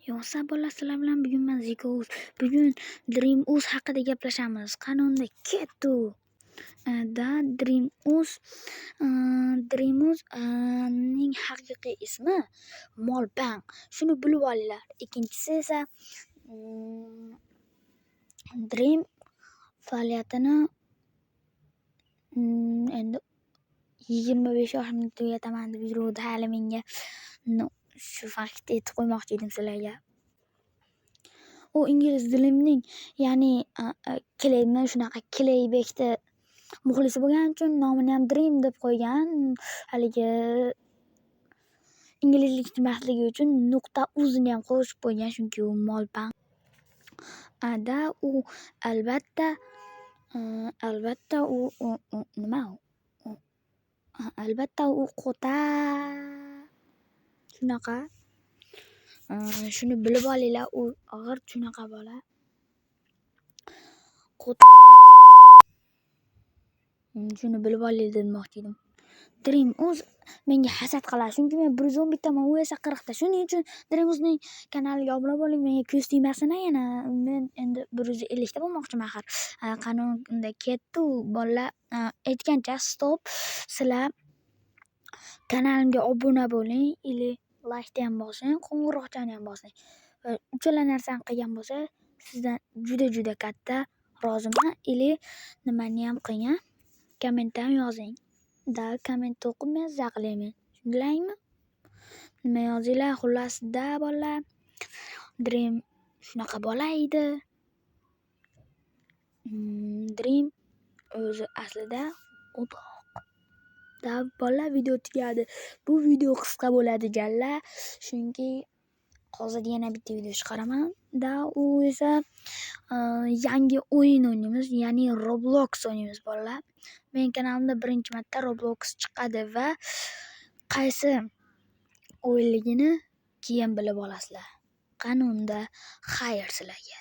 Yo'qsa bolalar, sizlar bilan bugun man Ziko Uz. Bugun Dream Uz haqida gaplashamiz. Qani unda ketdi. Da Dream Uz, Dream Uz ning haqiqiy ismi Molbang. Shuni bilib olinglar. Ikkinchisi esa Dream faoliyatini endi 25 yoshimda tugataman deb yuruvdi hali menga. No, shu faktni aytib qo'ymoqchi edim sizlarga. U ingliz dilimning, ya'ni Kleymi, shunaqa Kleybekni muxlisi bo'lgani uchun nomini ham Dream deb qo'ygan. Haligi inglizlik emasligi uchun nuqta uzini ham qo'shib qo'ygan, chunki u molbang. Da u albatta u nima u, albatta u qo'ta shunaqa. Shuni bilib olinglar, u g'irt shunaqa bola. Qo'ta. Shuni bilib olinglar demoqchi edim. Dream Uz menga hasad qiladi, chunki men 111 taman, u esa 40 ta. Shuning uchun Dream Uzning kanaliga obuna bo'ling, menga ko'z tegmasin yana. Men endi 150 ta bo'lmoqchiman axir. Qani unda ketdi u bolalar. Aytgancha, стоп, sizlar kanalimga obuna bo'ling или laykni ham bosing, qo'ng'iroqchani ham bosing. Uchala narsani qilgan bo'lsa, sizdan juda-juda katta roziman. Или nimaniyam qiling a, kommentda ham yozing. Да, kommentni o'qib mazza qilayman. Tushundilaringmi? Nima yozinglar, xullas, da bolalar. Dream shunaqa bola edi. Dream o'zi aslida qo'toq. Da bolalar, video tugadi. Bu video qisqa bo'ladi, jalla, chunki hozir yana bitta video chiqaraman. Da u esa yangi o'yin o'ynaymiz, ya'ni Roblox o'ynaymiz, bolalar. Mening kanalimda birinchi marta Roblox chiqadi va qaysi o'yinligini keyin bilib olasizlar. Qani unda, xayr sizlarga.